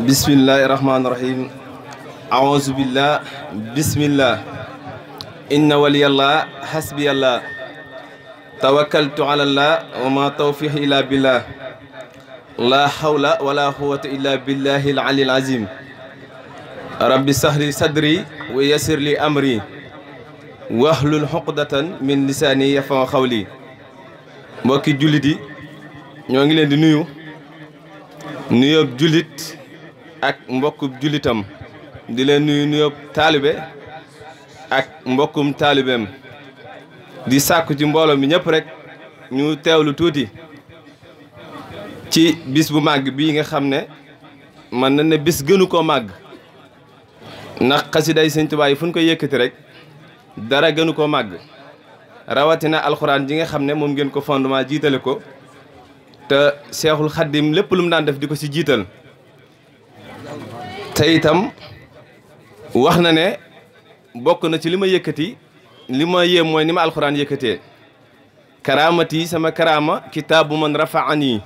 bismillahi rahmaani rahim aouzu billah bismillah inna waliyallah hasbiyallah tawakkaltu ala allah wa ma tawfiq illa billah la hawla wala quwwata illa billahi al ali al azim rabbi sahli sadri wa yassir li amri wahlul uqdatan min lisaani yafqahu qawli mbokki jullit yi ñoo ngi leen di nuyoob jullit ak mbokkum jullitam di leen nuyoob taalibe ak mbokkum taalibeem di sàkku ci mbooloo mi ñëpp rek ñu teewlu tuuti ci bis bu màgg bii nga xam ne man na ne bis gënu koo màgg ndax xasiday Sëñ Tuubaa yi fu ñu ko yëkkati rek dara gënu koo màgg rawatina alxuraan ji nga xam ne moom ngeen ko fondement jiitale ko te Seexul Xaddim lépp lu mu daan def di ko ci jiital te itam wax na ne bokk na ci li ma yëkkati li ma yéem mooy ni ma alxuraan yëkkatee karaamati sama karaama kitaabu man rafaani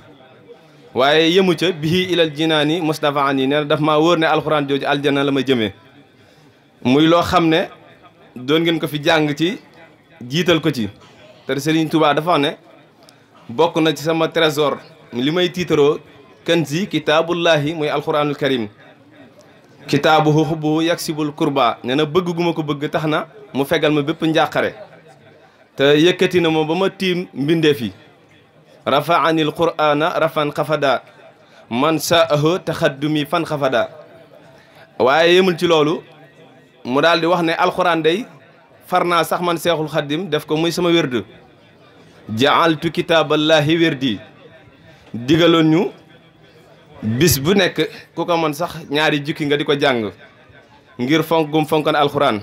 waaye yemu ca bihi ilal jinaani mustafaani nee na daf maa wóor ne alxuraan jooju aljana la ma jëmee muy loo xam ne doon ngeen ko fi jàng ci jiital ko ci te Serigne Touba dafa wax ne bokk na ci sama trésor li may tiitaroo kanzi kitaabullahi muy alxuraanul karim kitaabuhu xubbu yaksibul kurba nee na bëgg gu ma ko bëgg tax na mu fegal ma bépp njàqare te yëkkati na ma ba ma tiim mbindeef yi rafaanil qur'ana rafan xafada man saahu taxaddumi fan xafada waaye yemul ci loolu mu daal di wax ne alxuraan day far naa sax man seexul xaddim def ko muy sama wérdu jaaltu kitaaballahi wérdi digaloon ñu bis bu nekk ku ko mën sax ñaari jukki nga di ko jàng ngir fonk gum fonkoon alxuraan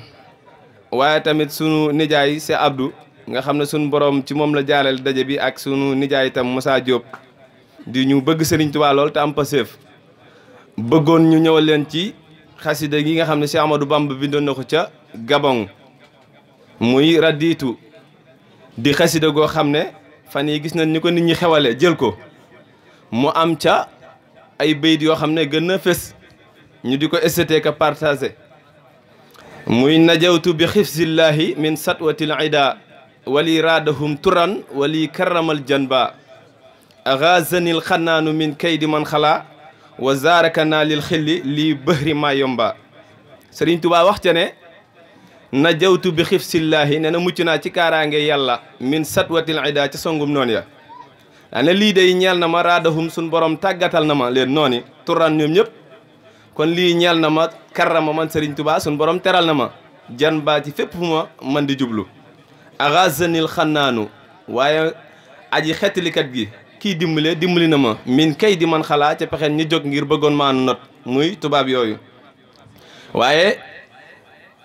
waaye tamit sunu nijaay c'est Abdou nga xam ne sunu borom ci moom la jaaleel daje bi ak sunu nijaay itam Moussa Diop di ñu bëgg Serigne Touba lool te am paseef bëggoon ñu ñëwal leen ci xasida gi nga xam ne Cheikh Amadou Bamba bindoon na ko ca Gabon muy radiitu di xasida goo xam ne fan yi gis nañ ni ko nit ñi xewale jël ko mu am ca ay bayit yoo xam ne gën na fës ñu di ko esteté ka partagé muy najawtu bi xifzillahi min satwatil ida wali raadahum turan wali karramal janba agazanil xannaanu min kaydi man xala wa zarakana lil xilli lii bëhri ma yomba Sëriñ Tuubaa wax ca ne najawtu bi xifzillaahi nee na mucc naa ci kaaraange yàlla min satwatil ida ca songum noonu ya daane lii day ñeel na ma raadahum suñ borom tàggatal na ma leen nooni turan ñoom ñëpp kon lii ñeel na ma karrama man Sëriñ Tuubaa suñ borom teral na ma jan baa ci fépp fu ma man di jublu agazanil xannaanu waaye aji xettalikat gi kii dimbali na ma min kay di man xalaa ca pexeen ñu jóg ngir bëggoon maa not muy tubaab yooyu waaye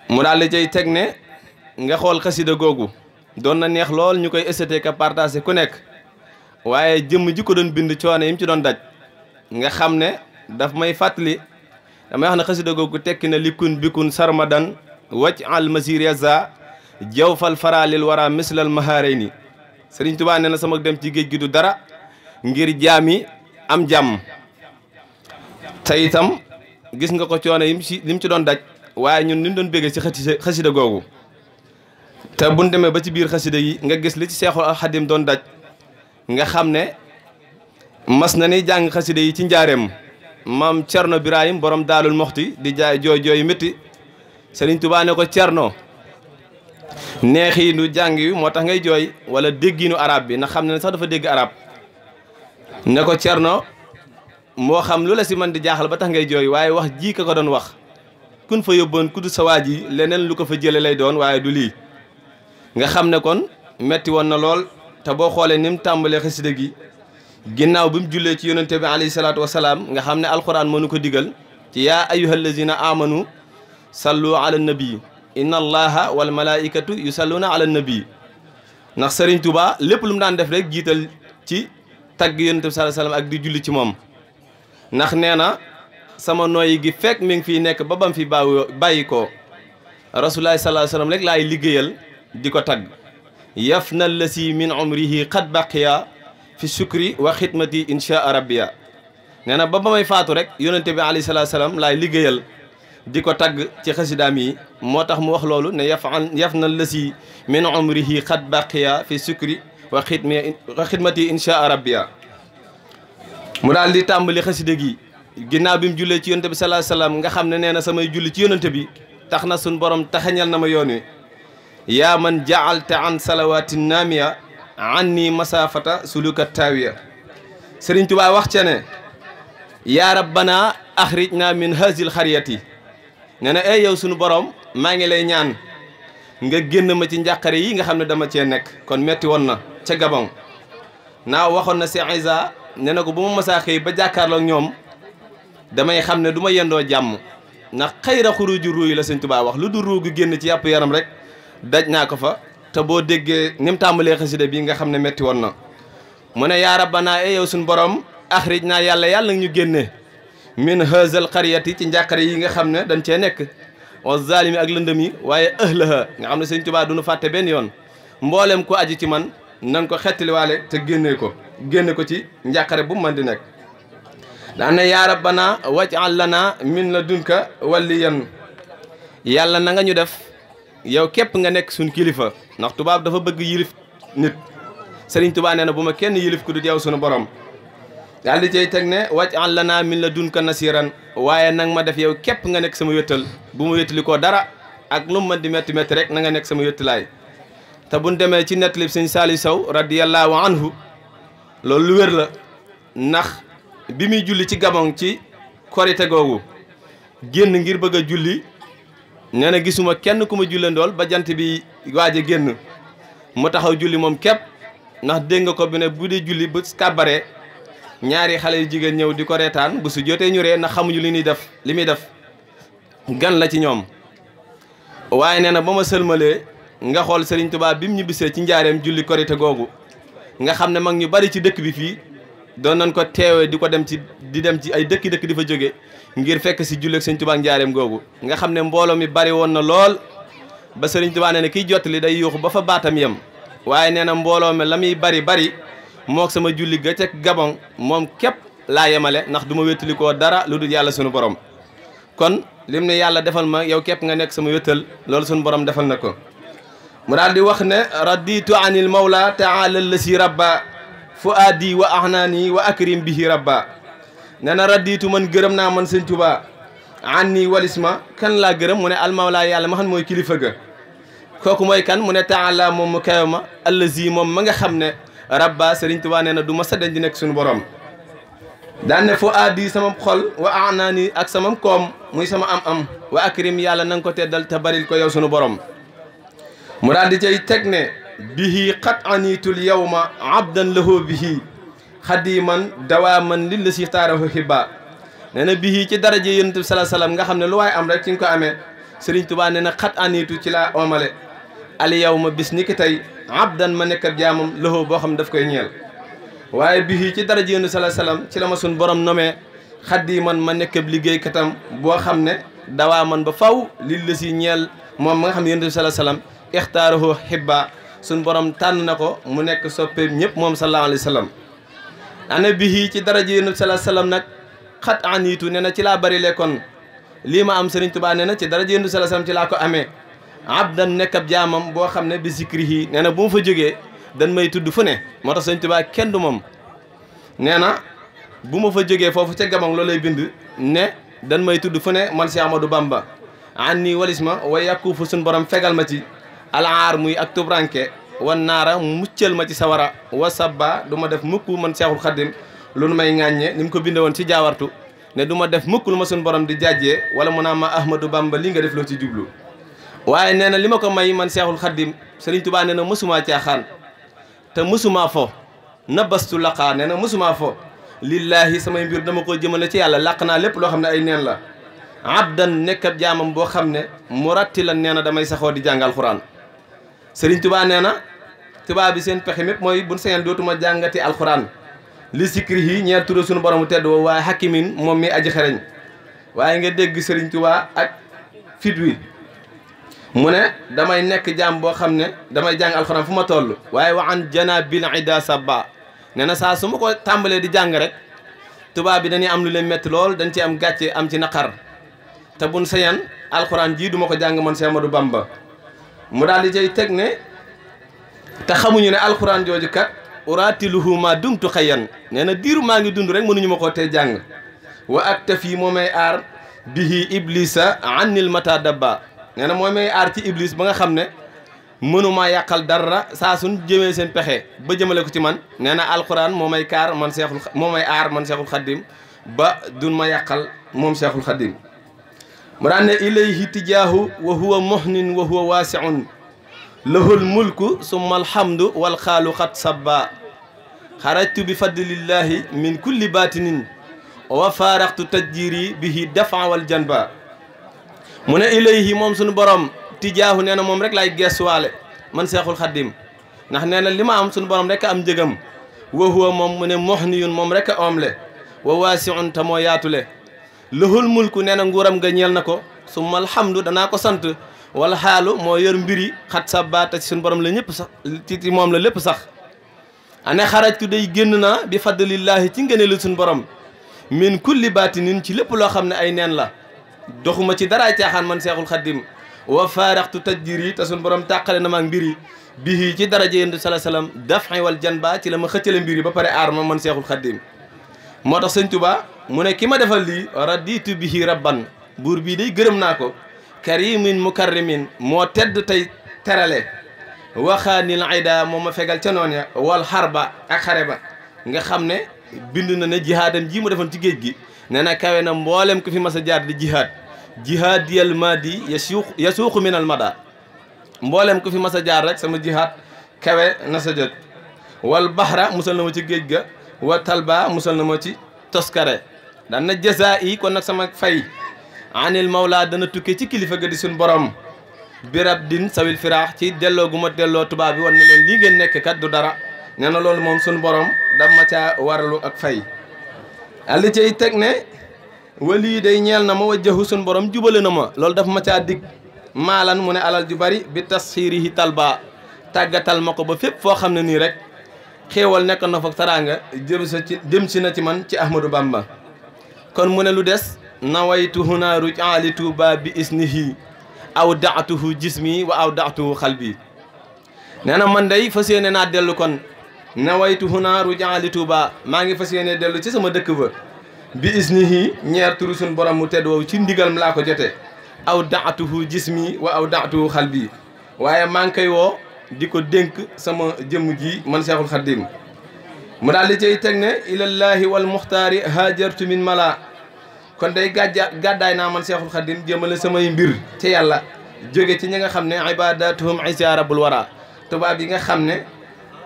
mu daal di cay teg ne nga xool xasida googu doon na neex lool ñu koy esteté ka partagé ku nekk waaye jëmm ji ko doon bind coono yi mu ci doon daj nga xam ne daf may fàttali damay wax ne xasida googu tekki na likun bikun sarmadan wacc al masir yaza jaw fal faralil wara mislal maharayni Sëriñ Tuubaa nee na sama dem ci géej gi du dara ngir jaami am jàmm te itam gis nga ko coono yim ci doon daj waaye ñun ni ñu doon béggee ci xasida googu te buñ demee ba ci biir xasida yi nga gis li ci Seexul Xadim doon daj nga xam ne mas na ni jàng xasida yi ci njaareem maam Cerno Birahim borom Daalul Moxti di jaay jooy métti Sëriñ Tuubaa ne ko Cerno neexiinu jàng yi moo tax ngay jooy wala déggiinu arab bi ndax xam ne sax dafa dégg arab ne ko Cerno moo xam lu la si man di jaaxal ba tax ngay jooy waaye wax ji ka ko doon wax kun fa yóbboon ku du sa waa ji leneen lu ko fa jële lay doon waaye du lii nga xam ne kon metti woon na lool te boo xoolee ni mu tàmbalee xasida gi ginnaaw bi mu jullee ci yonente bi alayhi salaatu wasalaam nga xam ne alxuraan mënu ko digal ci yaa ayyuhallazina amanu sallu ala nabi inna allaha wal malaikatu yusalluna ala nabi ndax Sëriñ Tuubaa lépp lu mu daan def rek jiital ci tagg yonente bi sallallahu alayhi wasallam ak di julli ci moom ndax nee na sama nooyi gi fekk mi ngi fiy nekk ba bam fi bàyyi ko rasulullahi sallallahu alayhi wasallam rek laay liggéeyal di ko tagg yaf na lasi min umrihi qad baqiya fi sukri wa xidmati insha rabbiya nee na ba may faatu rek yonente bi alayhi salaatu salaam laay liggéeyal di ko tagg ci xasidaam yi moo tax mu wax loolu ne yaf na lësi min umrihi xat baqiya fi sukri wa xidmati insha rabbiya mu daal di tàmbali xasida gi ginnaaw bi mu jullee ci yonente bi sallallahu alayhi wasallam nga xam ne nee na samay julli ci yonente bi tax na suñ borom taxañal na ma yoon wi yaa man jaalta an salawati naamiya anni masafata suluka taawiya Sëriñ Tuubaa wax ca ne yaa rabbana axrijna min hazil xariyati nee na yow sunu borom maa ngi lay ñaan nga génn ma ci njàqare yi nga xam ne dama cee nekk kon metti woon na ca Gabon naa waxoon na si Isa ne na ko bu ma masaa xëy ba jàkkaarloog ñoom damay xam ne du ma yendoo jàmm ndax xayra xuruju ruuy la Sëriñ Tuubaa wax lu du ruu gu génn ci yàpp yaram rek daj naa ko fa te boo déggee ni mu tàmbalee xasida bi nga xam ne metti woon na mu ne yaa rabbana yow suñu borom axrij naa yàlla nag ñu génne min hazal qaryati ci njàqare yi nga xam ne dañ cee nekk wa zalimi ak lëndëm yi waaye ahlaha nga xam ne Sëriñ Tuubaa duñu fàtte benn yoon mboolem ko aju ci man nan ko xettaliwaale te génne ko ci njàqare bu man di nekk daan ne yaa rabbana waj'al lana min ladunka waliyan yàlla na nga ñu def yow képp nga nekk suñ kilifa ndax tubaab dafa bëgg yilif nit Sëriñ Tuubaa nee na bu ma kenn yilif ku dul yow sunu borom daal di cay teg ne waj'al lana min ladunka nasiran waaye nag ma def yow képp nga nekk sama wéttal bu ma wéttali ko dara ak lu mu mën di métti métti rek na nga nekk sama wéttalaay te buñ demee ci nettalib sëñ Saliou Sow radiyallahu anhu loolu lu wér la ndax bi muy julli ci Gabon ci korite googu génn ngir bëgg a julli nee na gisuma kenn ku ma jullendool ba jant bi waaj a génn mu taxaw julli moom képp ndax dégg nga ko bi ne bu dee julli bu kàbbaree ñaari xale yu jigéen ñëw di ko reetaan bu su jotee ñu ree ndax xamuñu li muy def gan la ci ñoom waaye nee na ba ma sëlmalee nga xool Sëriñ Tuubaa bi mu ñibbisee ci njaareem julli korite googu nga xam ne mag ñu bari ci dëkk bi fii doon nañ ko teewee di dem ci ay dëkki di fa jóge ngir fekk si julleeg Sëriñ Tuubaa njaareem googu nga xam ne mbooloo mi bari woon na lool ba Sëriñ Tuubaa nee na kiy jottali day yuuxu ba fa baatam yem waaye nee na mbooloo mi la muy bari mook sama julli ga ca Gabon moom képp laa yemale ndax du ma wéttalikoo dara lu dul yàlla sunu borom kon lim ne yàlla defal ma yow képp nga nekk sama wéttal loolu sunu borom defal na ko mu daal di wax ne raditu anil mawla taala lasi rabba fuaadi wa ahnaani wa akrim bihi rabba nee na raditu man gërëm naa man Sëriñ Tuubaa anni walisma kan laa gërëm mu ne almawla yàlla ma xam mooy kilifa ga kooku mooy kan mu ne taala moom mu kawe ma allazi moom ma nga xam ne rabba Sëriñ Tuubaa nee na du ma sadden di nekk suñu borom daan ne fuaadi sama xol wa ahnaani ak sama koom muy sama am wa akrim yàlla na nga ko teddal te baril ko yow sunu borom mu daal di cay teg ne bihi xat anitul yawma abdan lahu bihi xadiman dawaaman lilla si taarahu hibba nee na bihi ci daraje yonent bi sallallahu alayhi wasallam nga xam ne lu waay am rek ci nga ko amee Sëriñ Tuubaa nee na xat anitu ci laa omale al yawma bis ni ki tey abdan ma nekk ab jaamam lahu boo xam ne daf koy ñeel waaye bihi ci daraje yonent bi sallallahu alayhi wasallam ci la ma sun borom nomee xadiman ma nekk ab liggéeykatam boo xam ne dawaaman ba faw lilla si ñeel moom ma nga xam ne yonent bi sallallahu alayhi wasallam ixtaarahu hibba suñ borom tànn na ko mu nekk soppeem ñëpp moom sallallahu alayhi wa sallam ana bihi ci daraja yonent bi sallallahu alayhi wa sallam nag xat aniitu nee na ci laa bari lekkoon lii ma am Sëriñ Tuubaa nee na ci daraja yonent bi sallallahu alayhi wa sallam ci laa ko amee abdan nekk ab jaamam boo xam ne bi zikrihi nee na bu ma fa jógee dan may tudd fu ne moo tax Sëriñ Tuubaa kenn du moom nee na bu ma fa jógee foofu ca Gabon loolu lay bind ne dan may tudd fu ne man si Amadou Bamba an nii walis ma wa yàkku fu suñ borom fegal ma ci alaar muy ak tubranke wan naara muccal ma ci sawara wa sabba du ma def mukk man Seexul Xaddim lu nu may ŋàññe ni mu ko binde woon ci jaawartu ne du ma def mukk lu ma suñ borom di jàjjee wala mu naa ma Ahmadou Bamba li nga def loo ci jublu waaye nee na li ma ko may man Seexul Xaddim Sëriñ Tuubaa nee na mësumaa caaxaan te mësumaa fo nabastu laqaa nee na mësumaa fo lillaahi samay mbir dama ko jëmale ci yàlla làq naa lépp loo xam ne ay neen la abdan nekk ab jaamam boo xam ne mu ratti la nee na damay saxoo di jàngal Alxuraan Sëriñ Tuubaa nee na tubaab bi seen pexe mépp mooy buñ sañoon dootuma jàngati alxuraan li sikri yi ñeer tura suñu borom tedd woo waaye hakimin moom mi aji xereñ waaye nga dégg Sëriñ Tuubaa ak fit wi mu ne damay nekk jaam boo xam ne damay jàng alxuraan fu ma toll waaye wa an jana bil ida sabba nee na saa su ma ko tàmbalee di jàng rek tubaab bi dañuy am lu leen metti lool dañ ci am gàcce am ci naqar te buñ sañan alxuraan jii duma ko jàng man Cheikh Ahmadou Bamba mu daal di cay teg ne te xamuñu ne alxuraan jooju kat uraatiluhu ma dumtu xayyan nee na diiru maa ngi dund rek mënuñu ma koo tee jàng wa ak taf yi moo may aar bihi iblisa annil mata dabba nee na moo may aar ci iblis ba nga xam ne mënumaa yàqal dara saa suñ jëmee seen pexe ba jëmale ko ci man nee na alxuraan moo may kaar man seexul moo may aar man seexul xaddim ba dun ma yàqal moom seexul xaddim mu daan ne ilayhi tijaahu wa huwa muhnin wa huwa waasiun lahul mulku summa alhamdu wal xaalu xat sabba xarajtu bi fadlillahi min kulli baatinin wa faaraxtu tajjiri bihi dafa wal janba mu ne ilayhi moom suñu borom tijaahu nee na moom rek laay gestuwaale man seexul xaddim ndax nee na li ma am suñu borom rek a am njëgam wa huwa moom mu ne muhniyun moom rek a omle wa waasiun te moo yaatule lahul mulku nee na nguuram nga ñeel na ko summa alhamdu danaa ko sant wala xaalu moo yor mbiri xat sa baata ci suñu borom la ñëpp sax ci moom la lépp sax ane xarajtu day génn naa bi fadlillahi ci ngëneelu suñu borom min kulli baatinin ci lépp loo xam ne ay neen la doxuma ci daraay caaxaan man seexul xaddim wa faaraxtu tajjiri te suñu borom tàqale na maag mbiri bihi ci daraja yéndu sala salaam daf'i wal janba ci la ma xëccale mbiri ba pare aar ma man seexul xaddim moo tax sëñ Tuba mu ne ki ma defal lii raditu bihi rabban buur bii day gërëm naa ko karimin mukarrimin moo tedd tey terale waxaanil ayda moo ma fegal ca noon ya wal xarba ak xare ba nga xam ne bind na ne jihaadam ji mu defoon ci géej gi nee na kawe na mboolem ko fi mas a jaar di jihaad jihaadiyal madi yasuuqu min al mada mboolem ko fi mas a jaar rek sama jihaad kawe na sa jot wal bahra musal na ma ci géej ga wa talba musal na ma ci toskare daan na jasa yi kon nag sama fay anil mawla dana tukkee ci kilifa ga di suñ borom birab din sawil firaax ci delloo gu ma delloo tubaab bi wan ne leen lii ngeen nekk kat du dara nee na loolu moom suñ borom dama caa waralu ak fay ali cay teg ne wali day ñeel na ma wajjahu suñ borom jubale na ma loolu daf ma caa dig maalan mu ne alal ju bari bi tasxiirihi talba tàggatal ma ko ba fépp foo xam ne nii rek xéewal nekk na fa taraanga jëm si na ci man ci Ahmadou Bamba kon mu ne lu des nawaytuhu naa rujaali tuuba bi isnihi aw daatuhu jismi wa aw daatuhu xalbi nee na man day fas yéene naa dellu kon nawaytuhu naa rujaali tuuba maa ngi fas yéene dellu ci sama dëkk ba bi isnihi ñeer turu suñ borom mu tedd woowu ci ndigal laa ko jote aw daatuhu jismi wa aw daatuhu xalbi waaye maa ngi koy woo di ko dénk sama jëmm ji man seexul xaddim mu daal di cay teg ne ilallahi wal muxtaari haajartu min mala kon day gàddaay naa man seexul xaddim jëmale samay mbir ci yàlla jóge ci ñi nga xam ne ibadatuhum isa rabbul wara tubaab yi nga xam ne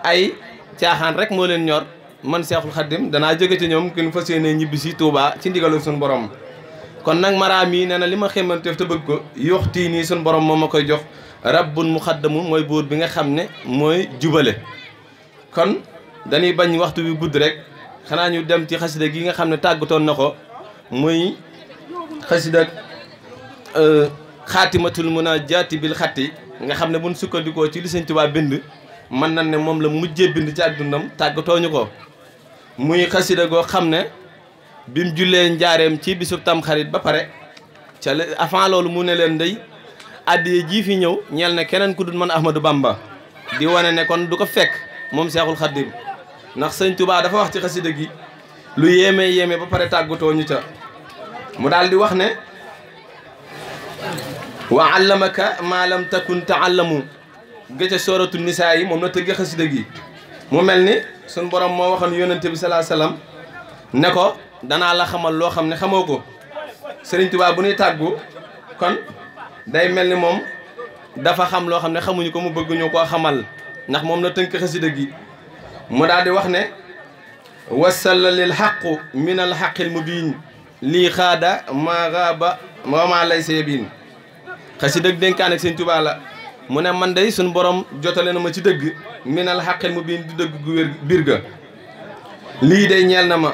ay caaxaan rek moo leen ñor man seexul xaddim danaa jóge ci ñoom kin fas yéene ñibbi si Tuuba ci ndigalu suñu borom kon nag maraam yi nee na li ma xemanteef te bëgg ko yoxtii nii suñu borom moom ma koy jox rabbun muxaddamu mooy buur bi nga xam ne mooy jubale kon dañuy bañ waxtu bi gudd rek xanaa ñu dem ci xasida gi nga xam ne tàggatoon na ko muy xasida xaatimatul munajaati bil xatti nga xam ne buñ sukkandikoo ci li Sëñ Tuubaa bind mën nañ ne moom la mujjee bind ci ak dundam tàggatooñu ko muy xasida goo xam ne bi mu jullee njaareem ci bisub tamxarit ba pare ca avant loolu mu ne leen day addiye jii fi ñëw ñeel ne keneen ku dul man Ahmadou Bamba di wane ne kon du ko fekk moom Seexul Xaddim ndax Sëñ Tuubaa dafa wax ci xasida gi lu yéeme ba pare tàggatoo ñu ca mu daal di wax ne wa allamaka ma lam takun taallamu gëca sooratu nisaa yi moom la tëgg xasida gi mu mel ni suñ borom moo waxoon yonente bi salaa salaam ne ko danaa la xamal loo xam ne xamoo ko Sëriñ Tuubaa bu ñuy tàggu kon day mel ni moom dafa xam loo xam ne xamuñu ko mu bëgg ñu koo xamal ndax moom la tënk xasida gi mu daal di wax ne wasalla lil xaqu min al xaqil mubiin lii xaada maa gaaba maa lay seebiin xasida dénkaan ak Sëñ Tuubaa la mu ne man day suñ borom jotale na ma ci dëgg min al xaqil mubiin di dëgg gu wér biir ga lii day ñeel na ma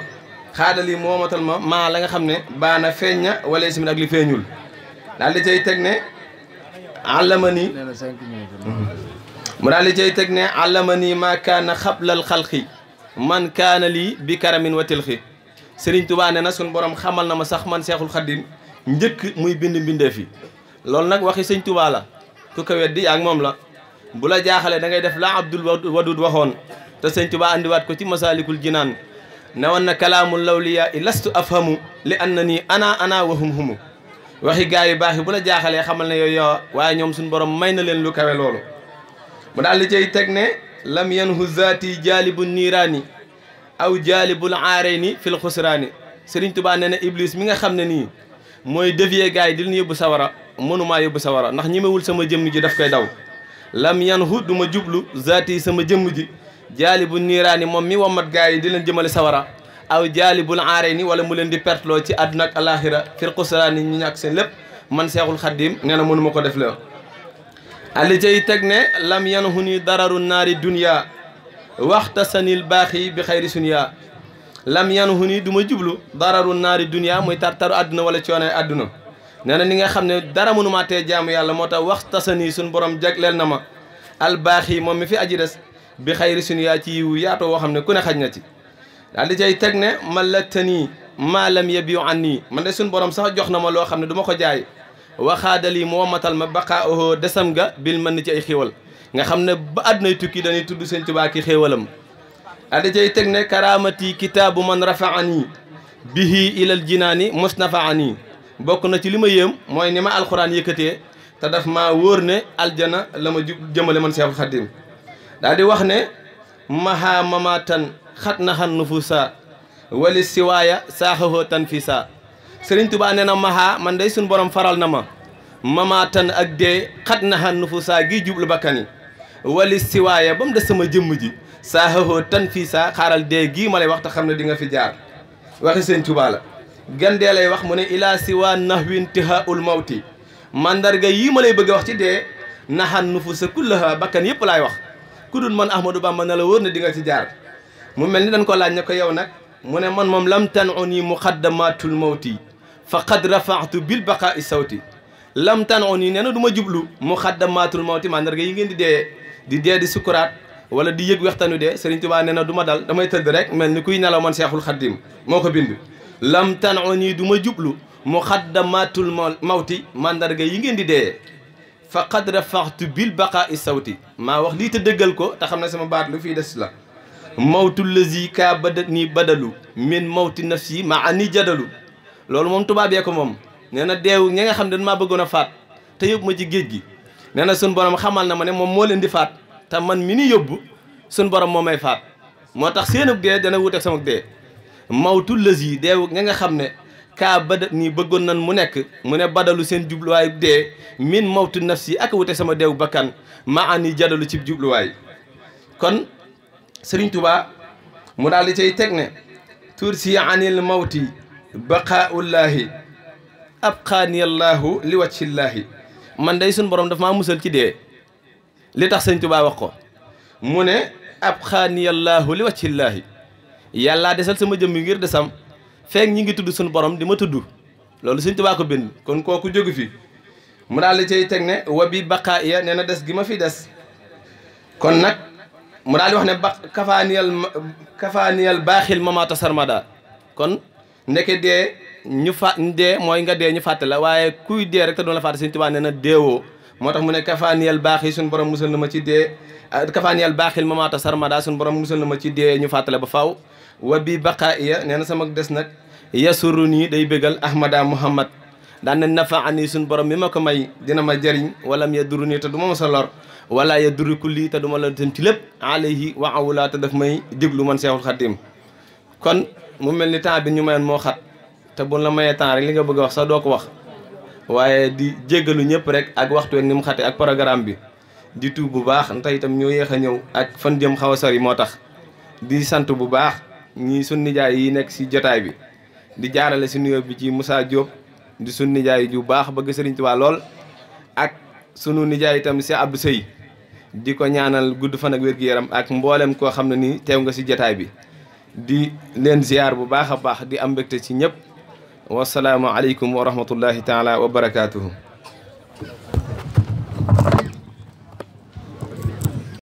xaada lii moomatal ma maa la nga xam ne baana feeñ na wala simit ak li feeñul daal di cay teg ne allamani mu daal di cay teg ne allamani maa kaana xablal xalqi man kaana lii bi karamin wa tilxi Serigne Touba nee na suñ borom xamal na ma sax man Seexul Xaddim njëkk muy bind mbindeef yi loolu nag waxi sëñ Touba la ku ko weddi ak moom la bu la jaaxalee da ngay def la Abdul Wadud waxoon te sëñ Touba andiwaat ko ci Masaalikul Jinaan ne woon na kalaamul lawliyaa i lastu afhamu li anna nii ana wa hum humu waxi gaa yu baax yi bu la jaaxalee xamal ne yooyu waaye ñoom suñu borom may na leen lu kawe loolu mu daal di cay teg ne lam yanhu zaati jaalibu niiraani aw jaalibul aarayni fil xusraani Sëriñ Tuubaa nee na Iblis mi nga xam ne nii mooy dévier gaa yi di leen yóbbu sawara mënumaa yóbbu sawara ndax ñemewul sama jëmm ji daf koy daw lam yanhu du ma jublu zaati sama jëmm ji jaalibu niiraani moom mi wommat gaa yi di leen jëmale sawara aw jaalibul aarayni wala mu leen di pertloo ci àdduna ak alaxira fil xusraani ñu ñàkk seen lépp man Seexul Xaddim nee na mënuma ko def la ali cay teg ne lam yanhu ni dararu naari dunya waxta sanil baaxi bi xayri sunya lam yanhu ni du ma jublu dararu naari dunya muy tartaru àdduna wala coonoy àdduna nee na ni nga xam ne dara mënumaa tee jaamu yàlla moo tax waxta sani suñ borom jagleel na ma al baaxi moom mi fi aji des bi xayri sunya ci yiwu yaatoo woo xam ne ku ne xaj na ci daal di cay teg ne mallatanii maa lam yabiu an nii man de suñ borom sax jox na ma loo xam ne du ma ko jaay waxaadali moo matal ma baqaa desam ga bil mën ni ci ay xéewal nga xam ne ba àddunay tukki dañuy tudd Sëñ Tuubaa ki xéewalam daal di cay teg ne karaamati kitaabu man rafaani bihi ilal jinaani musnafaani bokk na ci li ma yéem mooy ni ma alxuraan yëkkatee te daf maa wóor ne aljana la ma jëmale man Seexul Xaddim daal di wax ne maha mamatan xat na xan nufusa wali siwaaya saaxahoo tan fii saa Sëriñ Tuubaa nee na maha man day suñ borom faral na ma mamatan ak dee xat na xan nufusa gi jublu bakkani wali siwaaya ba mu des sama jëmm ji saaxahoo tan fii saa xaaral dee gii ma lay wax te xam ne di nga fi jaar waxi Sëriñ Tuubaa la gandee lay wax mu ne ilaa siwa nahwi intihaul mawti mandarga yii ma lay bëgg a wax ci dee naxan nufusa kullaha bakkan yëpp laay wax ku dul man Ahmadou Bamba na la wóor ne di nga ci jaar mu mel ni dañ ko laaj ne ko yow nag mu ne man moom lam tan'uni muqaddamatul mawti fa qad rafa'tu bil baqaa'i sawti lam tan'uni nee na du ma jublu muqaddamatul mawti mandarga yi ngeen di dee di sukuraat wala di yëg waxtanu dee Sëriñ Tuubaa nee na du ma dal damay tëdd rek mel ni kuy nelaw man Seexul Xaddim moo ko bind lam tan'uni du ma jublu muqaddamatul mawti mandarga yi ngeen di dee fa qad rafa'tu bil baqaa'i sawti maa wax lii te dëggal ko te xam ne sama baat lu fii des la mawtu lazi kaa badat nii badalu min mawti nafsi ma ani jadalu loolu moom tubaab yee ko moom nee na deew ñi nga xam ne dañ maa bëggoon a faat te yóbbu ma ci géej gi nee na suñ borom xamal na ma ne moom moo leen di faat te man mi ni yóbbu suñ borom moo may faat moo tax seenug dee dana wuteeg sama dee mawtu lazi deew ñi nga xam ne kaa badat nii bëggoon nan mu nekk mu ne badalu seen jubluwaay dee min mawtu nafsi ak wute sama deew bakkan ma ani jadalu ci jubluwaay kon Sëriñ Tuubaa mu daal di cay teg ne tursi anil mawti baqaaullaahi abqaaniyallaahu li wajhillaahi man day suñ borom daf maa musal ci dee li tax Sëriñ Tuubaa wax ko mu ne abqaaniyallaahu li wajhillaahi yàllaa desal sama jëmm ngir desam feek ñi ngi tudd suñu borom di ma tudd loolu Sëriñ Tuubaa ko bind kon kooku jógu fi mu daal di cay teg ne wa bi baqaaya nee na des gi ma fi des kon nag mu daal di wax ne ba kafaaniyal baaxil mamaata sarmada kon ndeke dee ñu dee mooy nga dee ñu fàtte la waaye kuy dee rek te doon la fàtte Sëriñ Tuubaa nee na deewoo moo tax mu ne kafaaniyal baaxi suñu borom musal na ma ci dee kafaaniyal baaxil mamaata sarmada suñu borom musal na ma ci dee ñu fàtte la ba faw wa bi baqaaya nee na sama des nag yasuru nii day bégal ahmada muhammad daan na nafaani suñu borom mi ma ko may dina ma jëriñ wala ya duru nii te du ma sa lor wala ya duru kulli te du ma la dem ci lépp alayhi wa awla te daf may déglu man Seexul Xaddim kon mu mel ni temps bi ñu mayoon moo xat te bu la mayee temps rek li nga bëgg a wax sax doo ko wax waaye di jéggalu ñëpp rek ak waxtu weeg ni mu xate ak programme bi di tuub bu baax te itam ñoo yéex a ñëw ak fan jëm xaw a sori moo tax di sant bu baax ñi sun nijaay yi nekk si jotaay bi di jaarale si nuyoo bi ci Moussa Diop di sun nijaay ju baax bëgg Sëriñ Tuubaa lool ak sunu nijaay itam si Abdou Sey di ko ñaanal gudd fan ak wér-gu-yaram ak mboolem koo xam ne ni teew nga si jotaay bi di leen ziar bu baax a baax di am mbégte ci ñëpp wasalaamu aleykum wa rahmatullahi taala wa barakaatuhu